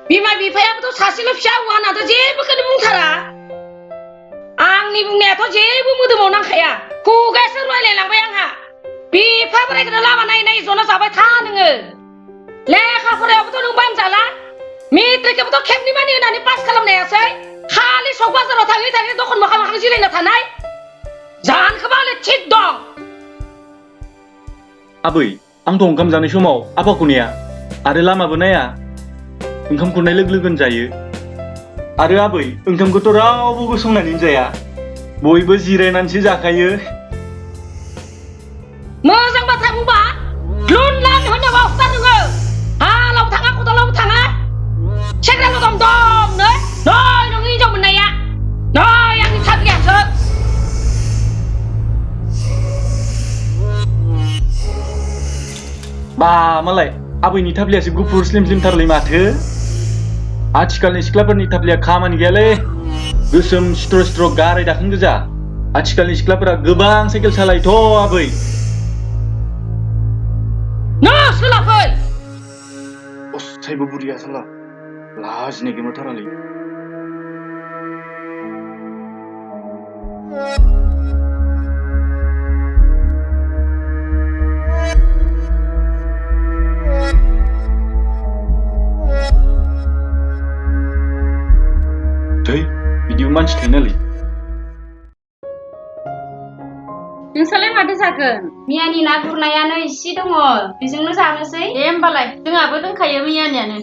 बिमा बिफायाबोथ' सासेल' फिसा हौवानाथ' जेबोखौनो बुंथारा आंनि बुंनायाथ' जेबो मोदोमाव नांखाया खुगायासो रायलायलांबाय आंहा बिफा बोरायखौनो लामा नायै नायै जना जाबाय था नोङो लेखा फरायावबोथ' नों बानजाला मेट्रिकखौबोथ' खेबनै मानि होनानै पास खालामनायासै खालि सक बाजाराव थाङै थाङै दखान मोखां मोखां जिरायना थानाय जानोखोबा हले थिग दं आबै आंथ' ओंखाम जानाय समाव आफाखौ नेया आरो लामाबो नाया ओंखाम खुरनाय लोगो लोगोनो जायो आरो आबै ओंखामखौथ' रावबो गसंनानै जाया बयबो जिरायनानैसो जाखायो मोजां बाथ्रा बुंबा लुन लान होनोबा अफता नोङो हालाव थाङा खदालावबो थाङा सेंग्राल' दं दंनो नै नों हिनजाव मोननाया नै आंनि थाग्लियासो बा मालाय आबैनि थाफ्लियासो गुफुर स्लिम स्लिमथारलै माथो आथिखालनि सिख्लाफोरनि थाफ्लिया खामानि गैयालै गोसोम सिथ्र' सिथ्र' गाराय दाखोन गोजा आथिखालनि सिख्लाफोरा गोबां साइकेल सालायोथ' आबै न सोलाफै असायबो बुरिया साला लाजिनाय गोमोथारालै धै बिदिबो मानसि थायो नालै नोंसालाय माथो जागोन मियानि ना गुरनायानो इसे दङ बेजोंनो जानोसै दे होमबालाय जोंहाबो दंखायो मैयानियानो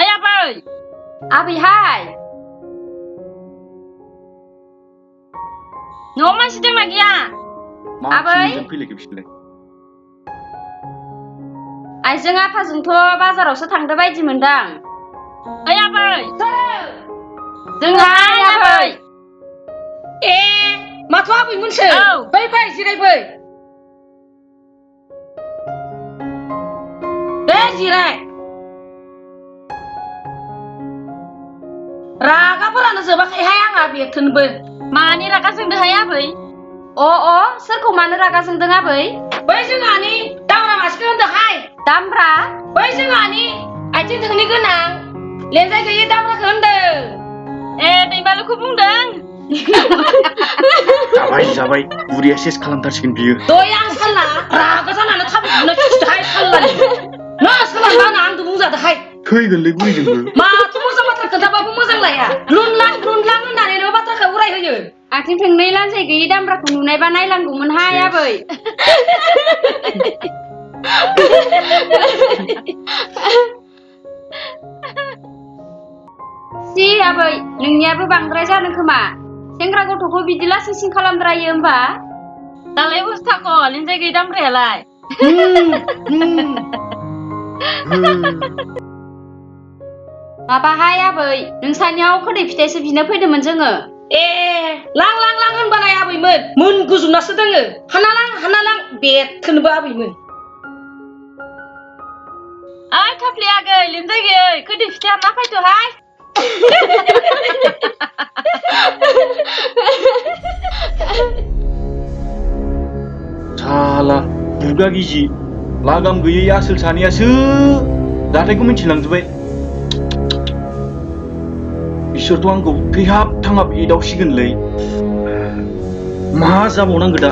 ओइ आबै आबैहाय न'आव मानसि दंना गैया आबै? फैलायखो बिसोरलाय आइजों आफाजोंथ' बाजारावसो थांदो बायदि मोनदां ओइ आबै जोंहाय आबै ए माथो आबैमोनसो औ फै फै जिरायफै दे जिराय रागाफोरानो जोबाखैहाय आंहा बेथोनबो मानि रागा जोंदोंहाय आबै अ सोरखौ मानो रागा जोंदों आबै बै जोंहानि दामरा मासेखौ होनदोंहाय दामब्रा बै जोंहानि आथिं थोंनै गोनां लेनजाय गैयि दामराखौ होनदों ए दैमालुखौ बुंदों जाबाय बुरिया सेस खालामथारसिगोन बियो दय आं साला रागा जानानै थाबैनो खिथाहाय सालानि ना सालानबा आंना आंदो बुंजादोहाय थैगोनलै बुरिजोंबो माथो मोजां बाथ्रा खोन्थाबाबो मोजां लाया लुनलां होननानैनो बाथ्राखौ उरायहोयो आथिं थोंनै लान्जाय गैयि दामब्राखौ नुनायबा नायलांगौमोनहाय आबै सि आबै नोंनियाबो बांद्राय जानो खोमा सेंग्रा गथ'खौ बिदि लासिं सिं खालामद्रायो होमबा दालाय अस्थाख' लिन्जाय गैयि दामब्रायालाय माबाहाय आबै नोंसानियाव खोदै फिथाइसो बिनो फैदोंमोन जोङो ए लां होनबानाय आबैमोन मोन गुजुबनासो दोङो हाना लां बेथोनबो आबैमोन ओइ थाफ्लि आगै लिन्जाय गैयै खोदै फिथाइ हानना फैदोहाय साला दुगा गिजि लागाम गैयै आसोल सानैयासो जाथायखौ मिथिलांजोब्बाय बिसोरथ' आंखौ थैहाब थांहाब एदावसिगोनलै मा जाबावनांगौ दा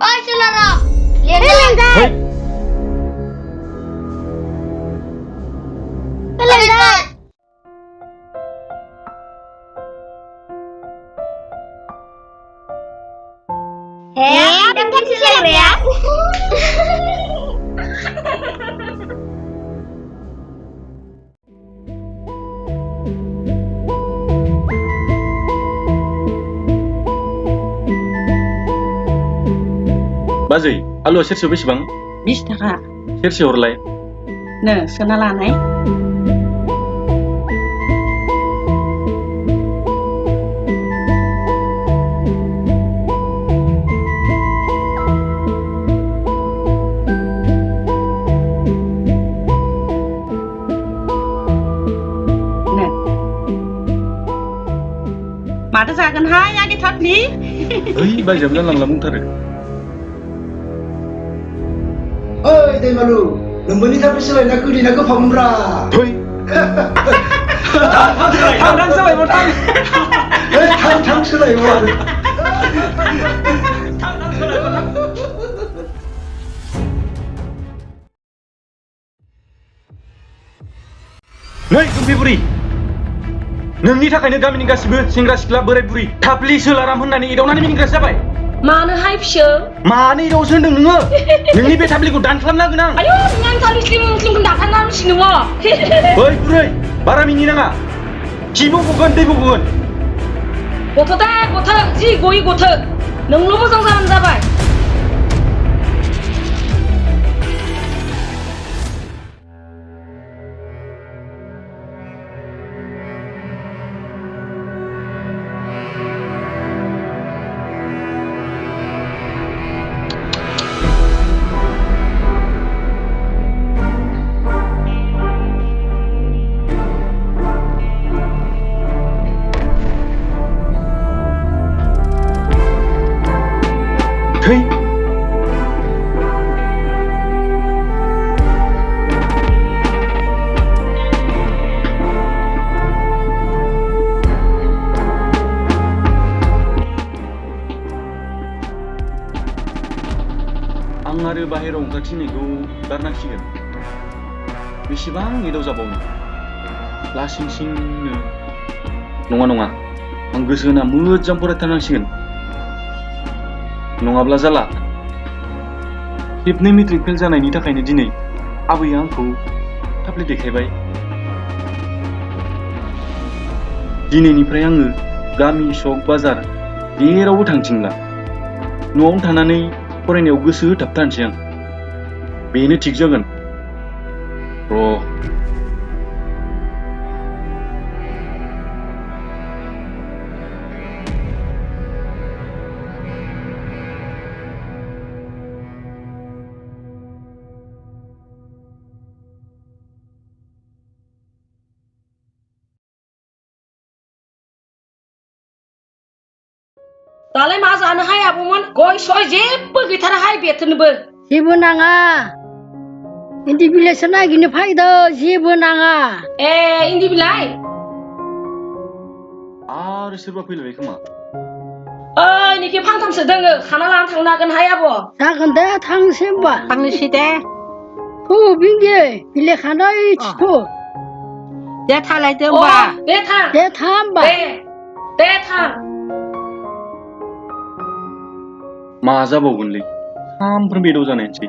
ओइ सुलारा pintar si Celeria. बाजै आलुआ सेरसेयाव बेसेबां 20 थाखा सेरसे हरलाय नो सोना लानाय माथो जागोनहाय आंनि थाफ्लि ओइ बायजोआव जानला बुंथारो ओइ दैमालु नोंबोनि थाफ्लि सोलायना गोदैना गोफावमोनब्रा थै थां सोलायबो थां थां सोलायबो आरो नै गुम्फि बुरि नोंनि थाखायनो गामिनि गासिबो सेंग्रा सिख्ला बोराय बुरि थाफ्लि सोलाराम होननानै एदावनानै मिनिग्रासो जाबाय मानोहाय फिसौ मानो एदावसो होनदों नोङो नोंनि बे थाफ्लिखौ दानख्लाबनांगोन आं आयौ नों आंनि थाफ्लि स्लिमखौ दानथारनांसिग नोङो ओइ बुरै बारा मिनिनाङा खिबो गगोन दैबो गगोन गथ' दे गथ' जि गयै गथ' नोंल' मोजां जाबानो जाबाय थै आं आरो बाहेरायाव ओंखारथिंनायखौ गारनांसिगोन बेसेबां एदाव जाबावनो लासिंसिंनो नङा आं गोसो होना मोजां फरायथारनांसिगोन नङाब्ला जाला खेबनै मेट्रिक फेल जानायनि थाखायनो दिनै आबैया आंखौ थाफ्लि देखायबाय दिनैनिफ्राय आङो गामि सक बाजार जेरावबो थांथिंला न'आवनो थानानै फरायनायाव गोसो होथाबथारनोसै आं बेनो थिग जागोन र' दालाय मा जानोहाय आबौमोन गय सय जेबो गैथाराहाय बेथनबो जेबो नाङा इन्दि बिलाइसो नागिरनो फैदो जेबो नाङा ए इन्दि बिलाइ आरो सोरबा फैलायबाय खोमा ओइ निखि फांथामसो दोङो खाना लाना थांनो हागोनहाय आब' जागोन दे थांसै होमबा थांनोसै दे बिंगे बिलाइ खानाय थिथ' दे थालायदो अ होमबा दे थां दे थां होमबा दे थां मा जाबावगोनलै सामफ्रोम बेदाव जानायसै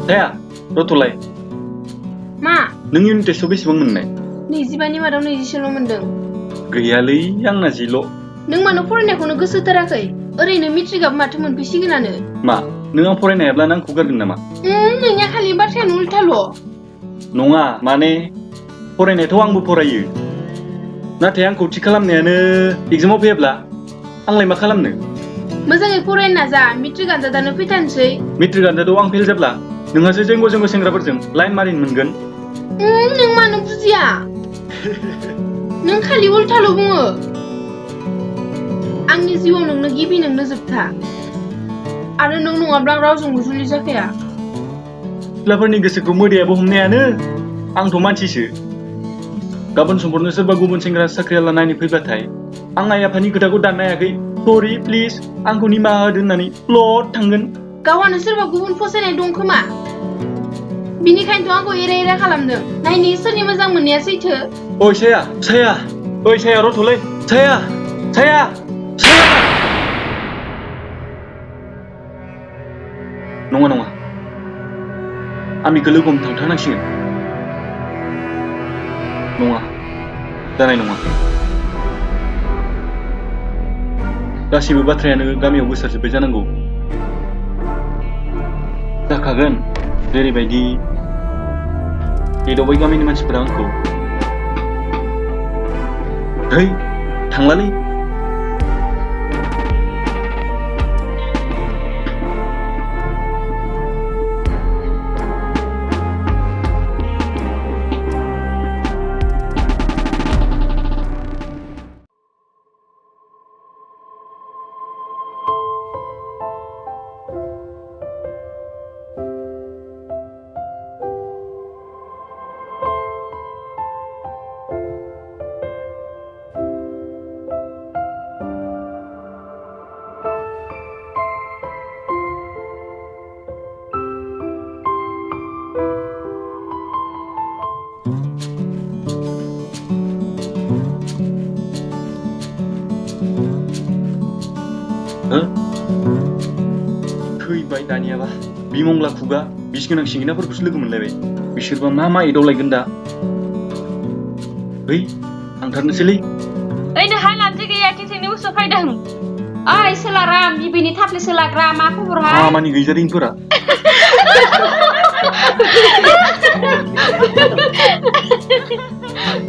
Saya, रथ'लाय मा नों इउनिट टेस्टआव बेसेबां मोननाय 25नि मादाव 20सोल' मोनदों गैयालै आंना 10ल' नों मानो फरायनायखौनो गोसो होथाराखै ओरैनो मेट्रिकआबो माथो मोनफैसिगोनानो मा नों आं फरायनो हायाब्ला नों आंखौ गारगोन नामा नोंनिया खालि बाथ्रायानो उल्थाल' नङा माने फरायनायाथ' आंबो फरायो नाथाय आंखौ थि खालामनायानो एग्जामाव फैयाब्ला आंलाय मा खालामनो मोजाङै फरायनो नाजा मेट्रिक आनजादानो फैथारनोसै मेट्रिक आनजादाव आं फेल जाब्ला नोंहासो जेंग' सेंग्राफोरजों लाइन मारिनो मोनगोन नों मानो बुजिया नों खालि उल्थाल' बुङो आंनि जिउआव नोंनो गिबि नोंनो जोबथा आरो नों नङाब्ला रावजोंबो जुलि जाखाया सिख्लाफोरनि गोसोखौ मोदायाबो हमनायानो आंथ' मानसिसो गाबोन समफोरनो सोरबा गुबुन सेंग्रा साख्रियाला नायनो फैब्लाथाय आं आइ आफानि खोथाखौ दाननो हायाखै सरि प्लिज आंखौ निमाहा होदो होननानै प्लट थांगोन गावहानो सोरबा गुबुन फसायनाय दं खोमा बिनिखायनोथ' आंखौ एरे खालामदों नायनि सोरनि मोजां मोननाया सैथो ओइ साया रथ'लै साया नङा आं बेखौ लोगो हमनो थांथारनांसिगोन नङा जानाय नङा गासिबो बाथ्रायानो गामियाव गोसारजोब्बाय जानांगौ जाखागोन जेरैबायदि एदावबाय गामिनि मानसिफोरा आंखौ है थांलालै थैबाय दानियाबा बिमंला खुगा बिस गोनां सिंगिनाफोरखौसो लोगो मोनलायबाय बिसोरबा मा एदावलायगोन दा है थांथारनोसैलै ओइनो हाय लानसै गैया किसेंनि उसु फायदों ओइ सोलाराम बिबिनि थाफ्ले सोलाग्रा मा खबरहाय खामानि गैजारिंफोरा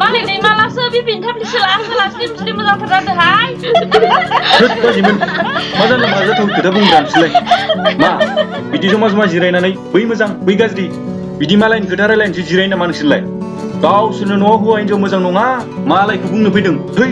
मालाय नै मालासो बिबिनि थाफ्ले सोला स्लिम स्लिम मोजांथार जादोंहाय थोद गाज्रिमोन मा जानला मा जाथाव खोथा बुंग्रा नोंसोरलाय मा बिदि जमा जमा जिरायनानै बै मोजां बै गाज्रि बिदि मालायनि खोथा रायलायनोसो जिरायो नामा नोंसोरलाय गावसोरनो न'आव हौवा हिनजाव मोजां नङा मालायखौ बुंनो फैदों थै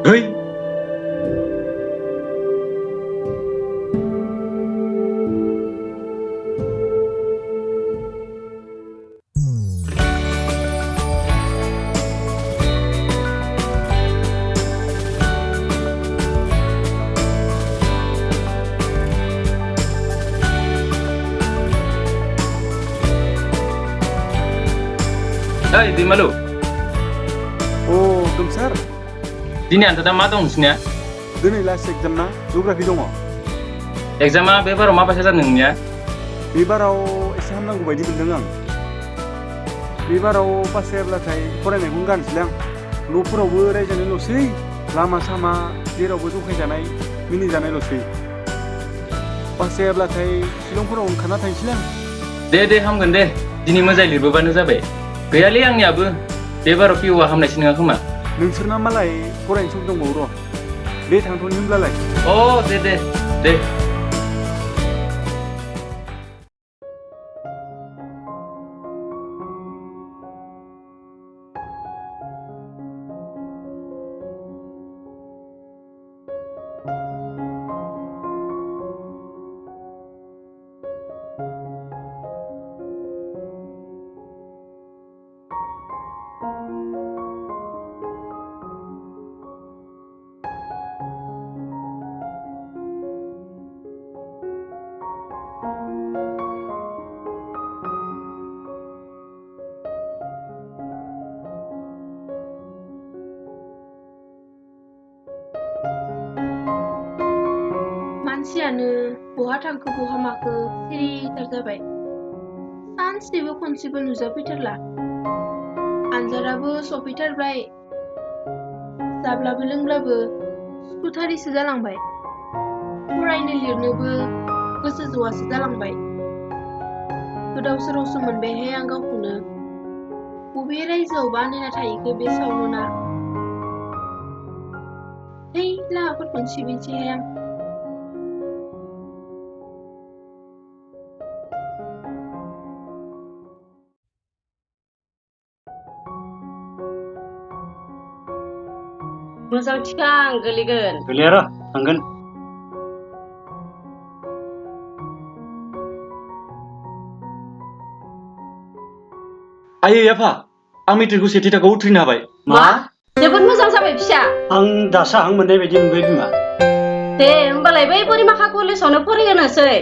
hey Hai, Dimalu. oh gemsar Dini anta दा मा दं नोंसिनिया? दिनै लास्ट एग्जाम ना जिअग्राफि दङ एग्जामा बे बाराव माबायसा जादों नोंनिया? बे बाराव एसे हामनांगौ बायदि मोनदों आं बे बाराव पास जायाब्लाथाय फरायनायखौनो गारनोसैलां न'फोरावबो रायजानायल'सै लामा सामा जेरावबो जखायजानाय मिनिजानायल'सै पास जायाब्लाथाय शिलंफोराव ओंखारना थांसैलां दे हामगोन दे दिनै मोजाङै लिरबोबानो जाबाय गैयालै आंनियाबो बे बाराव पिअ'आ हामनायसो नङा खोमा नोंसोरना मालाय फरायनो सम दंबावो र' दे थांथ'नि होनब्लालाय अ दे मानसियानो बहा थांखो बहा माखो सिरिथार जाबाय सानसेबो खनसेबो नुजाफैथारला आनजादाबो सफैथारबाय जाब्लाबो लोंब्लाबो सुखुथारिसो जालांबाय फरायनो लिरनोबो गोसो ज'आसो जालांबाय गोदाव सोरावसो मोनबायहाय आं गावखौनो बबे रायजोआव बानायना थायोखो बे सावलुना है लामाफोरखौनो सिबिनोसैहाय आं मोजां थिखां गोलैगोन गोलैया र' थांगोन आयै आफा आं मेट्रिकखौ सेथि थाखोआव उथ्रिनो हाबाय मा जोबोद मोजां जाबाय फिसा आं दासो हां मोननाय बायदि मोनबाय बिमा दे होमबालाय बै बोरिमाखा कलेजावनो फरायहोनोसै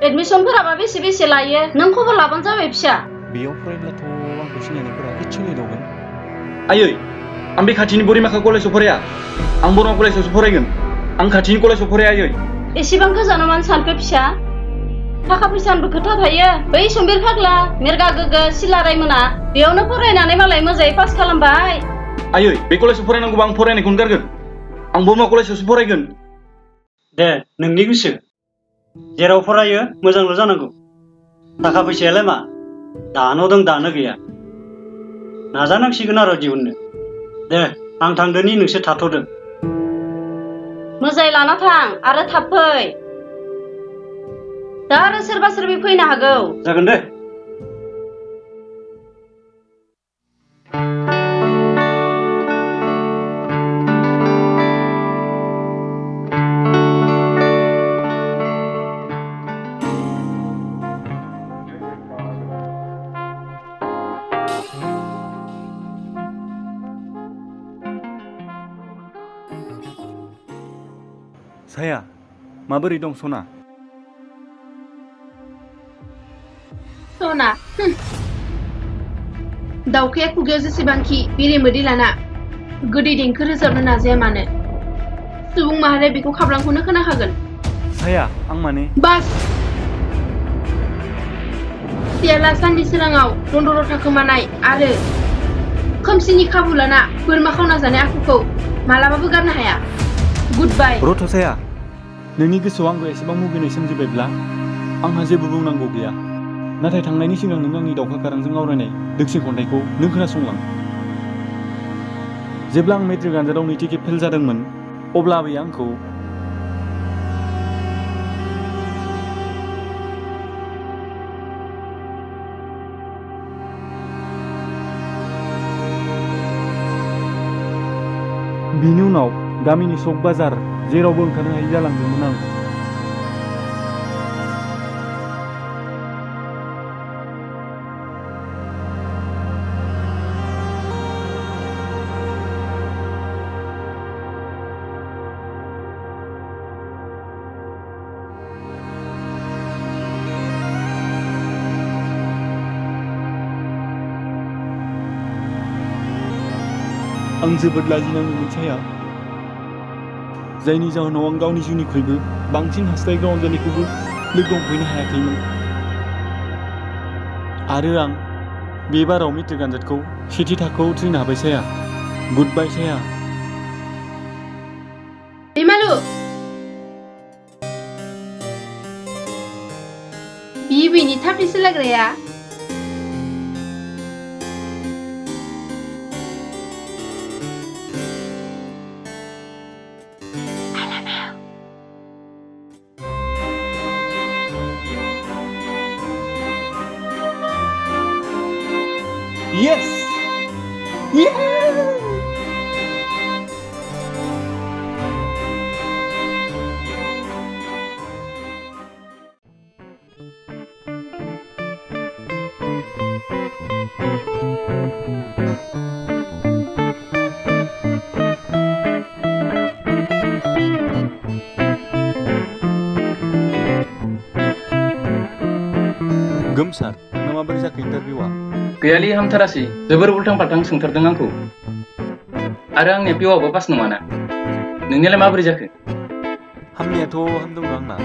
एडमिसनफोराबा बेसे लायो नों खबर लाबानो जाबाय फिसा बेयाव फरायब्लाथ' आंखौ सिनायनायफोरा एसे नेदावगोन आयै आं बे खाथिनि बोरिमाखा कलेजाव फराया आं बरमा कलेजावसो फरायगोन आं खाथिनि कलेजाव फराया आयै एसेबां गोजानाव मानो सानखो फिसा थाखा फैसानिबो खोथा थायो बै सम्बिर फाग्ला मेरगा गोगो सिलाराय मोना बेयावनो फरायनानै मालाय मोजाङै पास खालामबाय आयै बे कलेजाव फरायनांगौबा आं फरायनायखौनो गारगोन आं बरमा कलेजावसो फरायगोन दे नोंनि गोसो जेराव फरायो मोजांल' जानांगौ थाखा फैसायालाय मा दानो दं दानो गैया नाजानांसिगोन आरो दिहुननो दे आं थांदोनि नोंसोर थाथ'दो मोजाङै लाना थां आरो थाब फै दा आरो सोरबा सोरबि फैनो हागौ जागोन दे साया माबोरै दं सना सना दाउखाया खुगायाव जेसेबांखि बेरे मोदै लाना गोदै देंखो रोजाबनो नाजाया मानो सुबुं माहारिया बेखौ खाब्रांखौनो खोनाखागोन साया आं माने बास सियाला साननि सोराङाव दन्दर थाखोमानाय आरो खोमसिनि खाबु लाना बोरमा खावना जानाय आखुखौ मालाबाबो गारनो हाया गुड बाय रथ'साया नोंनि गोसोआव आंबो एसेबां मुगैनाय सोमजिबायब्ला आंहा जेबो बुंनांगौ गैया नाथाय थांनायनि सिगां नों आंनि दावखा गारांजों आवरायनाय दोंसे खन्थाइखौ नों खोनासंलां जेब्ला आं मेट्रिक आनजादाव नैथि खेब फेल जादोंमोन अब्ला आबैया आंखौ बिनि उनाव गामिनि सक बाजार जेरावबो ओंखारनो हायि जालांदोंमोन आं आं जोबोद लाजिनांदोंमोन साया जायनि जाहोनाव आं गावनि जिउनिख्रुइबो बांसिन हास्थायग्रा अनजालिखौबो लोगो हमफैनो हायाखैमोन आरो आं बे बाराव मेट्रिक आनजादखौ सेथि थाखोआव उथ्रिनो हाबाय साया गुड बाय साया दैमालु बियो बेनि थाफ्लि सोलाग्राया Yes! Yeah! गोमसार नोंना माबोरै जाखो इन्टारभिउआ गैयालै हामथारासै जोबोर उल्थां फाल्थां सोंथारदों आंखौ आरो आंनिया पिउआबो पास नङाना नोंनियालाय माबोरै जाखो हामनायाथ' हामदोंमोन आंना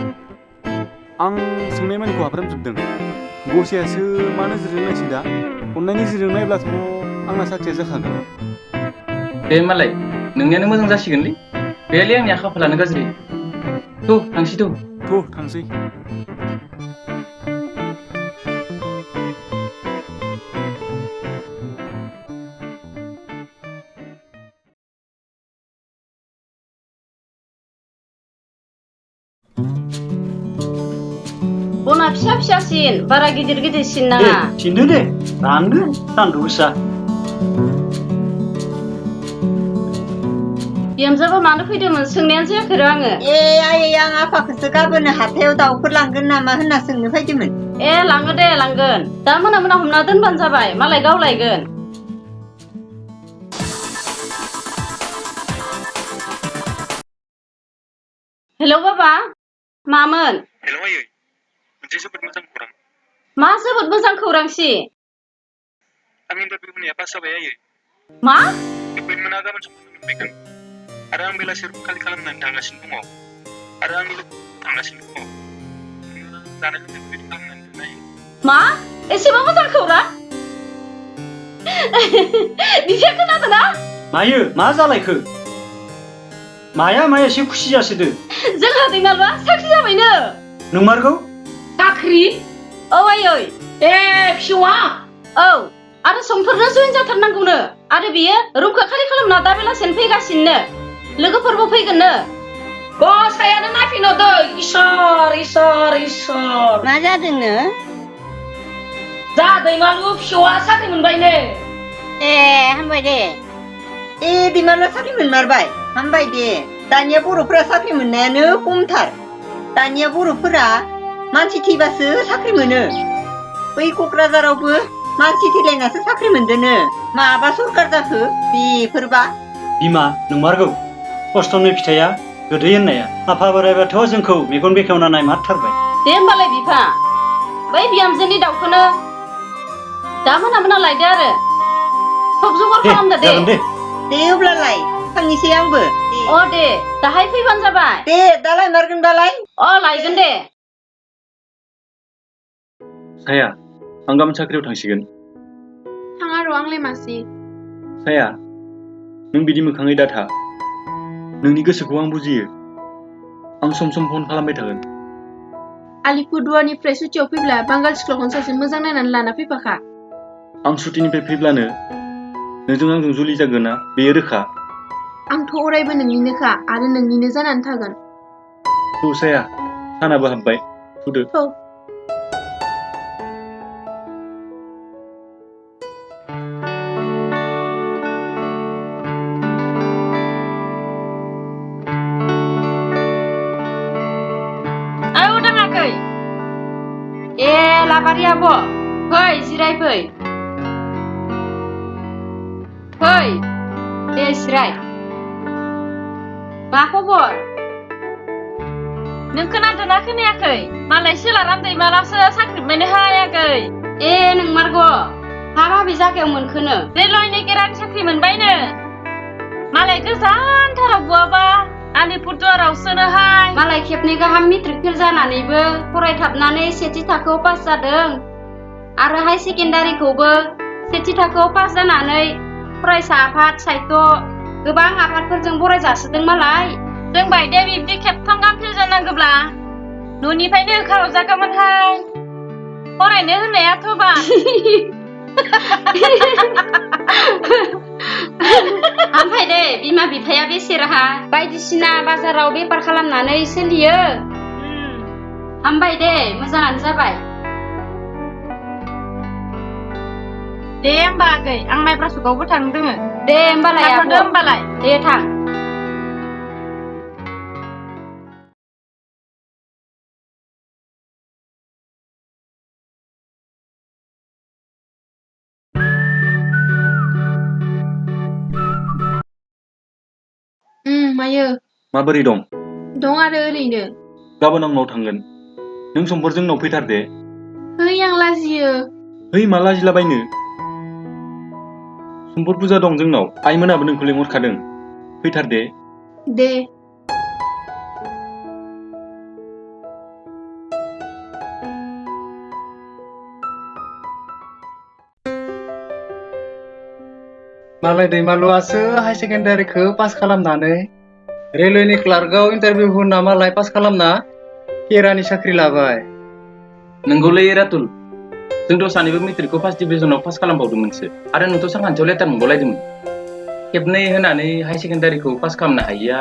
आं सोंनाय मानिखौ हाफ्रामजोबदों गसायासो मा नोजोरजों नायसै दा अननाय नोजोरजों नायब्लाथ' आंना साख्रिया जाखागोन दे मालाय नोंनियानो मोजां जासिगोनलै गैयालै आंनिया खाफालानो गाज्रि थांसै थांसै बना फिसा फिसासिन बारा गिदिर गिदिरसिन दे नाङा थिनदो दे रानदो सान्दुं गोसा बिहामजोआबो मानो फैदोंमोन सोंनायानो जायाखै र' आङो ए आयै आं आफाखौसो गाबोनो हाथायाव दाउफोर लांगोन नामा होनना सोंनो फैदोंमोन ए लाङो दे लांगोन दा मोना मोना हमना दोनबानो जाबाय मालाय गाव लायगोन हेलौ बाबा मामोन हेलौ आयै मोनसे जोबोद मोजां खौरां मा जोबोद मोजां खौरांसि आं इन्टारभिउ होनाया पास जाबाय आयै मा एपइन्टमेन्टआ गाबोन समफोरनो मोनफैगोन आरो आं बेलासियाव खालि खालामनानै थांगासिनो दङ आरो आंनि लोगो थांगासिनो दङ जानाय लोंनायखौ रेडि खालामनानै दोननाय मा एसेबां मोजां खौरां बिफाया खोनादोंना मायो मा जालायखो माया मा एसे खुसि जासोदो जोंहा दैमालुआ साख्रि जाबायनो नंमारगौ साख्रि औ आयै ए फिसौआ औ आरो समफोरनो जइन जाथारनांगौनो आरो बियो रुमखौ खालि खालामना दा बेलासिनो फैगासिनो लोगोफोरबो फैगोननो गसायानो नायफिनहरदो इसोर इसोर इसोर मा जादोंनो जा दैमालु फिसौआ साख्रि मोनबायनो ए हामबाय दे ए दैमालुआ साख्रि मोनमारबाय हामबाय दे दानिया बर'फोरा साख्रि मोननायानो खमथार दानिया बर'फोरा मानसि थैबासो साख्रि मोनो बै क'क्राझारावबो मानसि थैलायनासो साख्रि मोनदोनो माबा सरकार जाखो बेफोरबा बिमा नंमारगौ खस्थ'नि फिथाइया गोदै होननाया आफा बोराइ बाथौआ जोंखौ मेगन बेखेवना नायमारथारबाय दे होमबालाय बिफा बै बिहामजोनि दाउखौनो दा मोना लायदो आरो थब जगार खालामदो दे जागोन दे दे अब्लालाय थांनोसै आंबो अ दे दाहाय फैबानो जाबाय दे दा लायमारगोनबालाय अ लायगोन दे साया आं गाबोन साख्रियाव थांसिगोन थाङा र' आंलाय मासि साया नों बिदि मोखाङै दाथा नोंनि गोसोखौ आं बुजियो आं सम सम फन खालामबाय थागोन आलिपुरदुवारनिफ्राय सुटियाव फैब्ला बांगाल सिख्लाखौनो सासे मोजां नायनानै लाना फैफाखा आं सुटिनिफ्राय फैब्लानो नोंजों आंजों जुलि जागोन ना बेयो रोखा आंथ' अरायबो नोंनिनोखा आरो नोंनिनो जानानै थागोन थौ साया सानाबो हाबबाय थुदो थौ आयौ दाङाखै ए लाबारि आब' फै जिराय फै दे जिराय मा खबर नों खोनादोंना खोनायाखै मालाय सोलाराम दैमालासो साख्रि मोननो हायाखै ए नंमारगौ हा माबे जायगायाव मोनखोनो रेलवेनि केरानि साख्रि मोनबायनो मालाय गोजानथाराव बहाबा आलिपुरदुवारावसोनोहाय मालाय खेबनै गाहाम मेट्रिक फेल जानानैबो फरायथाबनानै सेथि थाखोआव पास जादों आरो हाई सेकेन्डारिखौबो सेथि थाखोआव पास जानानै फरायसा आफाद साहित्य गोबां आफादफोरजों बराय जासोदों मालाय जों बायदे बिब्दि खेबथाम गाहाम फेल जानांगौब्ला न'निफ्रायनो होखारहरजागौमोनहाय फरायनो होननायाथ' बा ओमफ्राय दे बिमा बिफाया बेसे राहा बायदिसिना बाजाराव बेफार खालामनानै सोलियो हामबाय दे मोजाङानो जाबाय दे होमबा आगै आं माइब्रा सगावबो थांनो दोङो दे होमबालाय आब' होमबालाय दे थां मायो माबोरै दं दं आरो ओरैनो गाबोन आं न'आव थांगोन नों समफोर जोंनाव फैथार दे है आं लाजियो है मा लाजिलाबायनो समफोर फुजा दं जोंनाव आइमोनाबो नोंखौ लेंहरखादों फैथार दे दे मालाय दैमालुआसो हाई सेकेन्डारिखौ पास खालामनानै रेलवेनि क्लार्कआव इन्टारभिउ होना मालाय पास खालामना केरानि साख्रि लाबाय नंगौलै रातुल जोंथ' सानैबो मेट्रिकखौ फार्स्ट डिभिजनाव पास खालामबावदोंमोनसो आरो नोंथ' सानखान्थियाव लेटार मोनबावलायदोंमोन खेबनै होनानै हाई सेकेन्डारिखौ पास खालामनो हायिया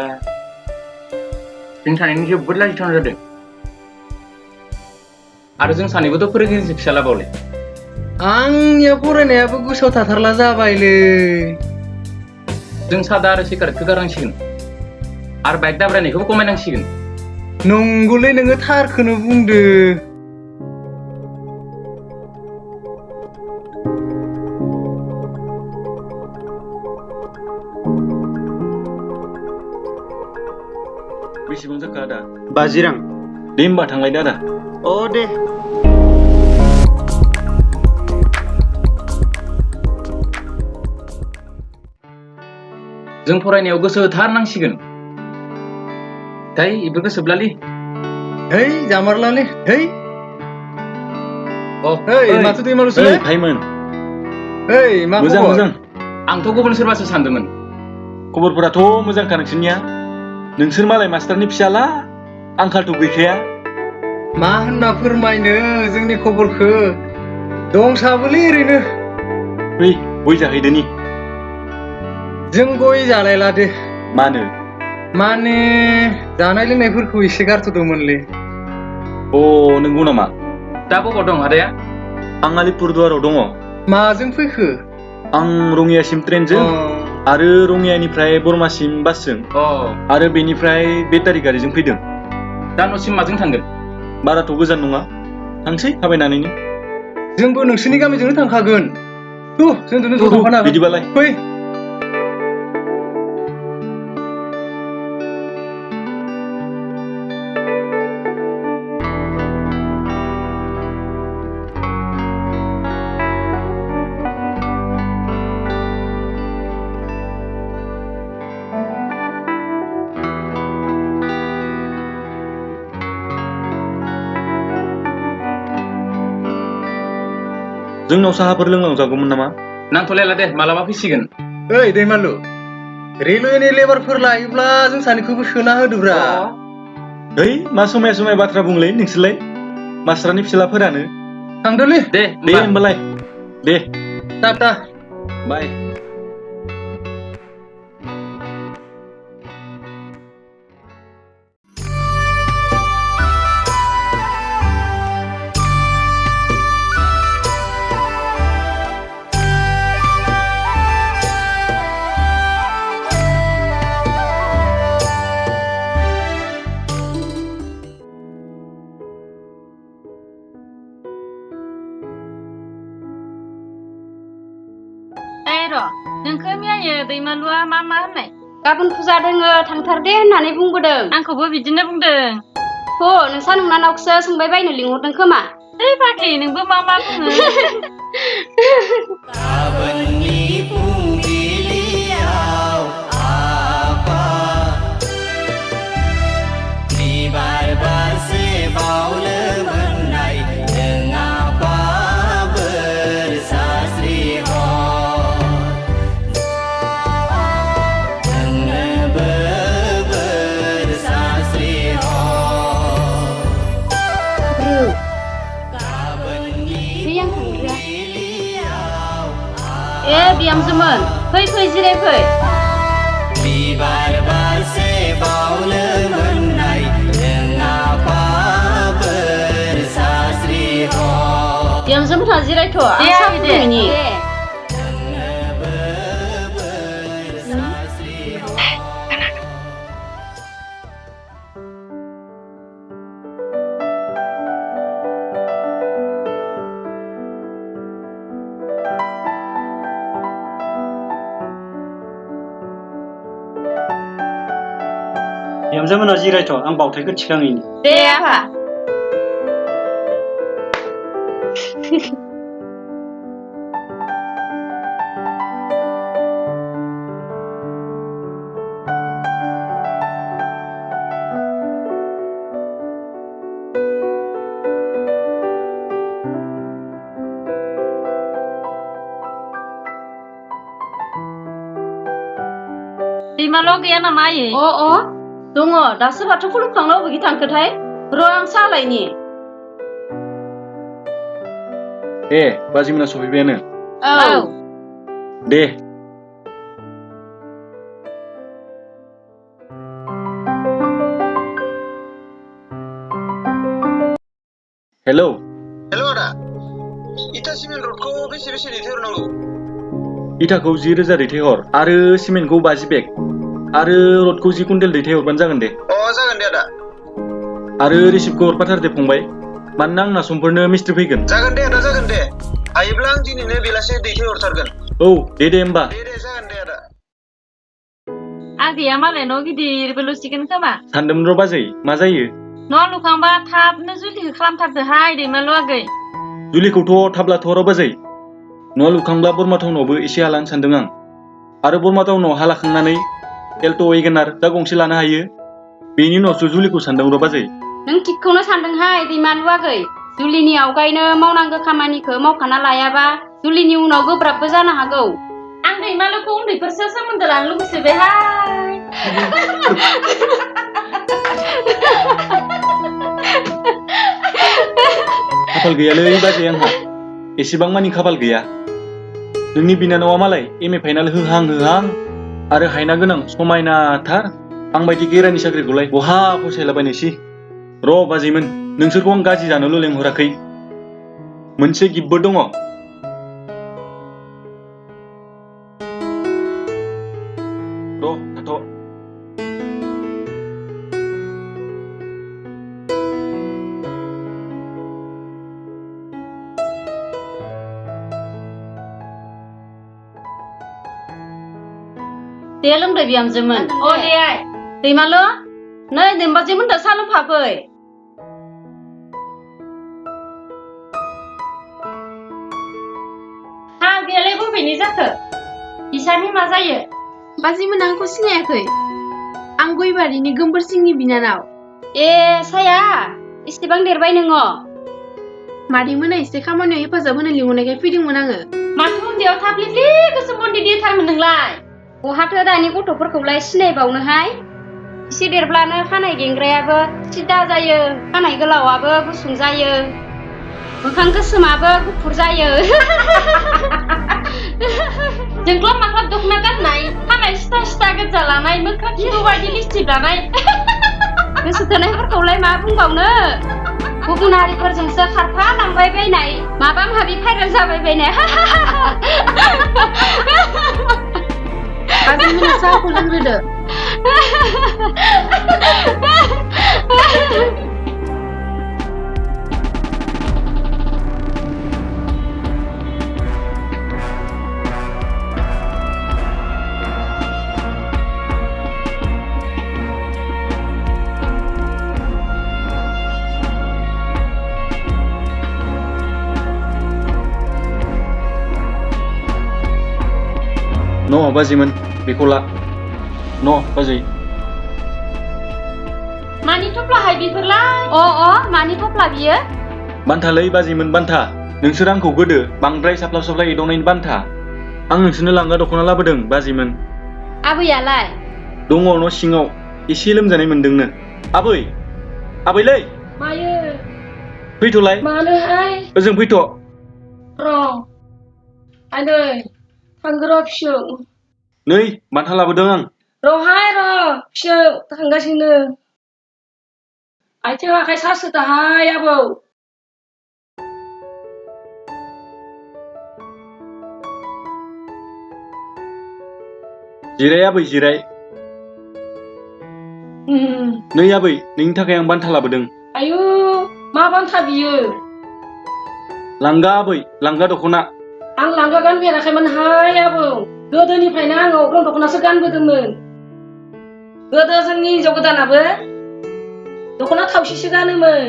जों सानैनि जोबोद लाजिथावना जादों आरो जों सानैबोथ' फोरोंगिरिनि फिसाला बावलाय आंनिया फरायनायाबो गोसोआव थाथारला जाबायलै जों सादा आरो सिगारेटखौ गारनांसिगोन आरो बाइक दाब्रायनायखौबो खमायनांसिगोन नंगौलै नोङो थारखौनो बुंदो बेसेबां जाखो आदा 50 रां दे होमबा थांलायदो आदा अ दे जों फरायनायाव गोसो होथारनांसिगोन दाय इबो गोसोब्लालै है जामारलालै है Hei, माथो दैमालुसो? ओइ भाइमोन Hei, मा मोजां खबर? मोजां आंथ' गुबुन सोरबासो सानदोंमोन। खबरफोराथ' मोजांखा नोंसोरनिया नोंसोर मालाय मास्टारनि फिसाला आंखालथ' गैखाया मा होनना फोरमायनो जोंनि खबरखो दंसाबोलै ओरैनो फै गय जाहैदोनि जों गय जालायला दे मानो माने जानाय लोंनायफोरखौ एसे गारथ'दोंमोनलै अ नंगौ नामा दा बबाव दं आदाया? आं आलिपुरदुवाराव दङ माजों फैखो? आं रङियासिम ट्रेनजों आरो रङियानिफ्राय बरमासिम बासजों आरो बेनिफ्राय बेटारि गारिजों फैदों दा न'सिम माजों थांगोन? बाराथ' गोजान नङा थांसै थाबायनानैनो जोंबो नोंसोरनि गामिजोंनो थांखागोन जोंजोंनो ज' थु, थांफानो हागोन बिदिबालाय फै जोंनाव साहाफोर लोंलांजागौमोन नामा नांथ'लायला दे मालाबा फैसिगोन। ओइ दैमालु रेलवेनि लेबारफोर लायोब्ला जों सानैखौबो सोना होदोब्रा है मा समाय समाय बाथ्रा बुंलै नोंसोरलाय मास्टारनि फिसालाफोरानो थांदोलै दे दे होमबालाय दे टाटा बाय ओइ र' नोंखौ मियायो दैमालुआ मा होननाय? गाबोन फुजा दोङो थांथार दे होननानै बुंबोदों आंखौबो बिदिनो बुंदों। नोंसा नोंनानावसो सोंबाय बायनो लिंहरदों खोमा ओइ फाग्लि नोंबो मा बुङो? बिहामजोमोन फै जिरायफै बिबार बारसे बावनो मोननाय जोंनाफाफोर सास्रि हर बिहामजोमोनहा जिरायथ' आं साहा फुदुंनि बिहामजोमोनहा जिरायथ' आं बावथायखौ थिखाङैनि दे आफा दैमालुआ गैया नामा आयै? दङ दासो बाथौ खुलुमखांना बबेखि थांखोथाय र' आं साहा लायनि ए बाजिमोना सफैबायानो औ दे हेलौ आदा इटा सिमेन्ट रडखौ बेसे दैथायहरनांगौ इटाखौ 10,000 दैथायहर आरो सिमेन्टखौ 50 बेग आरो रडखौ 10 कुइन्टेल दैथायहरबानो जागोन दे जागोन दे आदा आरो रिसिप्टखौ हरफाथार दे फंबाय मानोना आंना समफोरनो मिस्ट्रि फैगोन जागोन दे आदा जागोन दे हायोब्ला आं दिनैनो बेलासे दैथायहरथारगोन औ दे होमबा दे जागोन दे आदा आगैया मालाय न' गिदिरबो लुसिगोन खोमा सानदोंमोन र' बाजै मा जायो न' लुखांबा थाबनो जुलिखौ खालामथारदोहाय दैमालु आगै जुलिखौथ' थाब लाथ'र' बाजै न' लुखांब्ला बोरमा टाउनावबो एसे हालानो सानदों आं आरो बोरमा टाउनाव हा लाखांनानै एल्ट' वेगेनार दा गंसे लानो हायो बेनि उनावसो जुलिखौ सानदों र' बाजै नों थिगखौनो सानदोंहाय दैमालु आगै जुलिनि आवगायनो मावनांगौ खामानिखौ मावखाना लायाबा जुलिनि उनाव गोब्राबबो जानो हागौ। आं दैमालुखौ उन्दैफोरसो सोमोन्दो लानो लुबैसोबायहाय। खाफाल गैयालै बाजै आंहा एसेबां मानि खाफाल गैया। नोंनि बिनानावा मालाय एम ए फाइनाल होहां आरो हायना गोनां समायनाथार। आं बायदि गेरानि साख्रिखौलाय बहा फसायलाबायनोसै। र' बाजैमोन, नोंसोरखौ आं गाज्रि जानोल' लेंहराखै। मोनसे गिफ्टबो दङ। र' थाथ'। दे लोंदो बिहामजोमोन। अ दे आइ। दैमालु, नै दैमाजिमोनदो सा लोंफाफै। हा बेलाय बबेनि जाखो? बिसानि मा जायो? बाजैमोन आंखौ सिनायाखै? आं गयबारिनि गोमबोर सिंनि बिनानाव। ए साया, इसेबां देरबाय नोङो? मादैमोना एसे खामानियाव हेफाजाब होनो लिंहरनायखाय फैदोंमोन आङो। माथो उन्दैयाव थाफ्लिफ्लि गोसोम बन्दी देथारमोन नोंलाय? बहाथो दानि गथ'फोरखौलाय सिनायबावनोहाय? एसे देरब्लानो खानाय गेंग्रायाबो सिदा जायो, खानाय गोलावाबो गुसुं जायो, मोखां गोसोमाबो गुफुर जायो। जोंख्लाब माख्लाब दख'ना गाननाय, खानाय सिथा सिथा गोजा लानाय, मोख्रा खिबु बायदि लिस्टिक लानाय। गोसो थोनायफोरखौलाय मा बुंबावनो? गुबुन हारिफोरजोंसो खारफा लांबाय बायनाय, माबा माबि भाइरेल जाबाय बायनाय। बाजैमोना साहाखौ लोंग्रोदो। न' बाजैमोन, बेखौ ला। न' बाजै। मानि थफ्लाहाय बेफोरलाय? अ मानि थफ्ला बियो? बान्थालै बाजैमोन, बान्था। नोंसोर आंखौ गोदो बांद्राय साप्लाब साप्लाब एदावनायनि बान्था। आं नोंसोरनो लांगा दख'ना लाबोदों बाजैमोन। आबैयालाय? दङ न' सिङाव, एसे लोमजानाय मोनदोंनो। आबैलै। मायो? फैथ'लाय। मानोहाय? ओजों फैथ'। र' आनै थांगो र' फिसौ। नै बान्था लाबोदों आं। र'हाय र' फिसौ थांगासिनो। आथिं आखाइ सासोदोहाय आबौ। जिराय आबै जिराय। नै आबै, नोंनि थाखाय आं बान्था लाबोदों। आयु मा बान्था बियो? लांगा आबै, लांगा दख'ना। आं लांगा गानफेराखैमोनहाय आबौ। गोदोनिफ्रायनो आं अग्रं दख'नासो गानबोदोंमोन। गोदो जोंनि हिनजाव गोदानाबो दख'ना थावसिसो गानोमोन।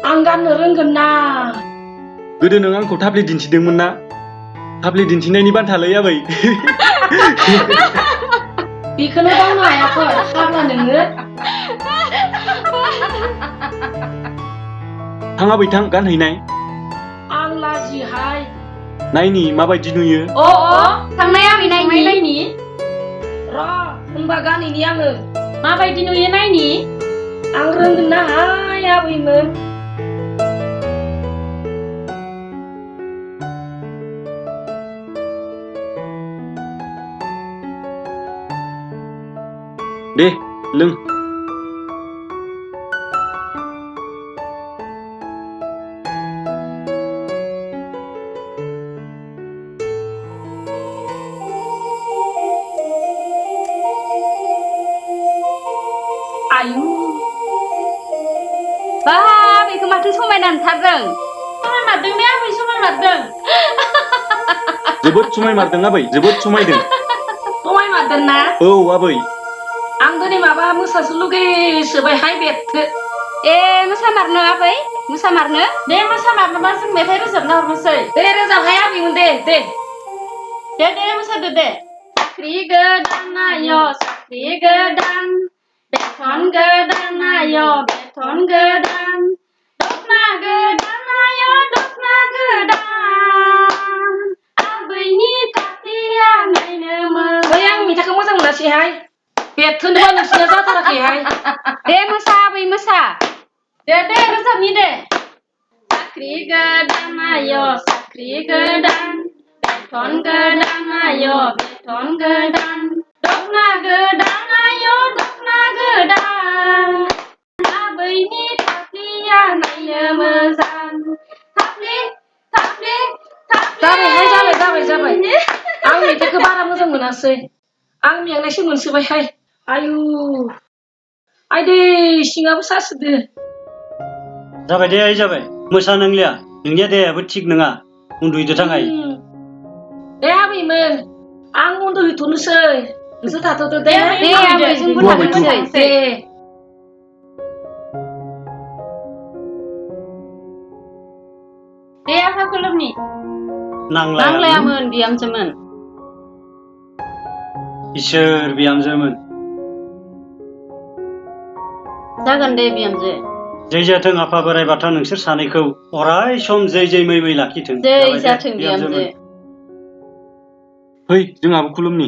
आं गाननो रोंगोन ना? गोदो नों आंखौ थाफ्लि दिन्थिदोंमोन ना? थाफ्लि दिन्थिनायनि बान्थालै आबै। बेखौनो बावनो हायाखै फाग्ला नोङो। थां आबै थां, गानहैनाय। आं लाजियोहाय। नायनि माबायदि नुयो। अ थांनाय आबै नायनि। र' होनबा गानहैनि आङो। माबायदि नुयो नायनि? आं रोंगोन नाहाय आबैमोन। दे लों। आयु बा बेखौ माथो समायना नुथारदों। समायमारदों ने आबै, समायमारदों। जोबोद समायमारदों आबै, जोबोद समायदों। समायमारदों ना? औ आबै। आं दिनै माबा मोसासो लुगैसोबायहाय बेरथो। ए मोसामारनो आबै? मोसामारनो? दे मोसामारनोबा जों मेथाइ रोजाबना हरनोसै। दे रोजाबहाय आबैमोन दे। दे मोसादो दे। साख्रि गोदान आय' साख्रि गोदान, बेथन गोदान आय' बेथन गोदान, दखना गोदान आय' दखना गोदान आबैनि थाफ्लिया नायनो मोजां ओइ आं मेथाइखौ मोजां मोनासैहाय बेथोनबा नोंसिना जाथाराखैहाय दे मोसा आबै मोसा दे रोजाबनि दे साख्रि गोदान आय' साख्रि गोदान बेथन गोदान आय' बेथन गोदान दखना गोदान आय' दखना गोदान आबैनि थाफ्लिया नायनो मोजां थाफ्लि थाफ्लि थाफ्लि जाबाय आं मेथाइखौ बारा मोजां मोनासै आं मेंनायसो मोनसोबायहाय आयु आइदै सिङाबो सासोदो जाबाय दे आइ जाबाय मोसा नंलिया नोंनिया देहायाबो थिग नङा उन्दुहैदो थां आइ दे आबैमोन आं उन्दुहैथ'नोसै नोंसोर थाथ'दो दे आबैजोंबो थांनोसै दे दे आफा खुलुमनि नांलायामोन बिहामजोमोन इसोर बिहामजोमोन जागोन दे बिहामजो जै जाथों आफा बोराइ बाथौ नोंसोर सानैखौ अराय सम जै मै मै लाखिथों जै जाबाय दे, जाथों बिहामजो फै जोंहाबो खुलुमनि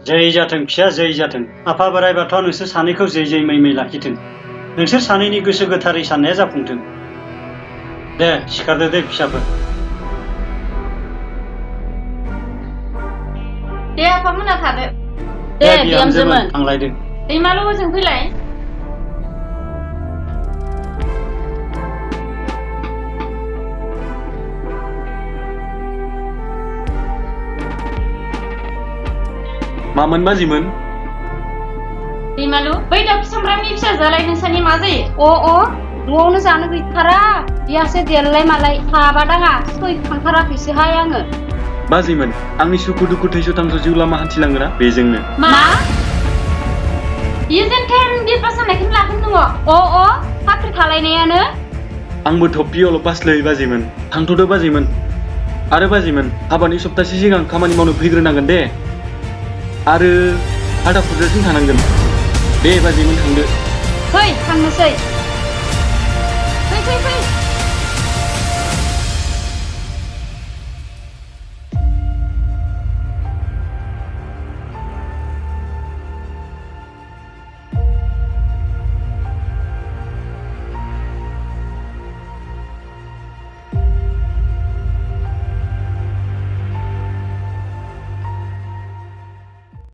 जै जाथों फिसा जै जाथों आफा बोराइ बाथौआ नोंसोर सानैखौ जै मै मै लाखिथों नोंसोर सानैनि गोसो गोथारै साननाया जाफुंथों दे सिखारदो दे फिसाफोर दे आफा मोना थादो दे बिहामजोमोन थांलायदो दैमालु ओजों फैलाय मामोन बाजिमोन दैमालु बै दाउ सामब्रामनि फिसाजोआलाय नोंसानि मा जायो न'आवनो जानो गैथारा बिहासो देरलाय मालाय थाबा दाङा सैखांथाराखैसोहाय आङो बाजिमोन आंनि सुखु दुखु थैस' थांस' जिउ लामा हान्थिलाङोना बेजोंनो मा बियो जेनथेन बिरबा साननायखौनो लागोन नोङो साख्रि खालायनायानो आंबो टपियावल' पासलै बाजिमोन थांथ'दो बाजिमोन आरो बाजिमोन हाबानि सप्तासे सिगां खामानि मावनो फैग्रोनांगोन दे आरो हादा फुजासिम थानांगोन दे बाजिमोन थांदो फै थांनोसै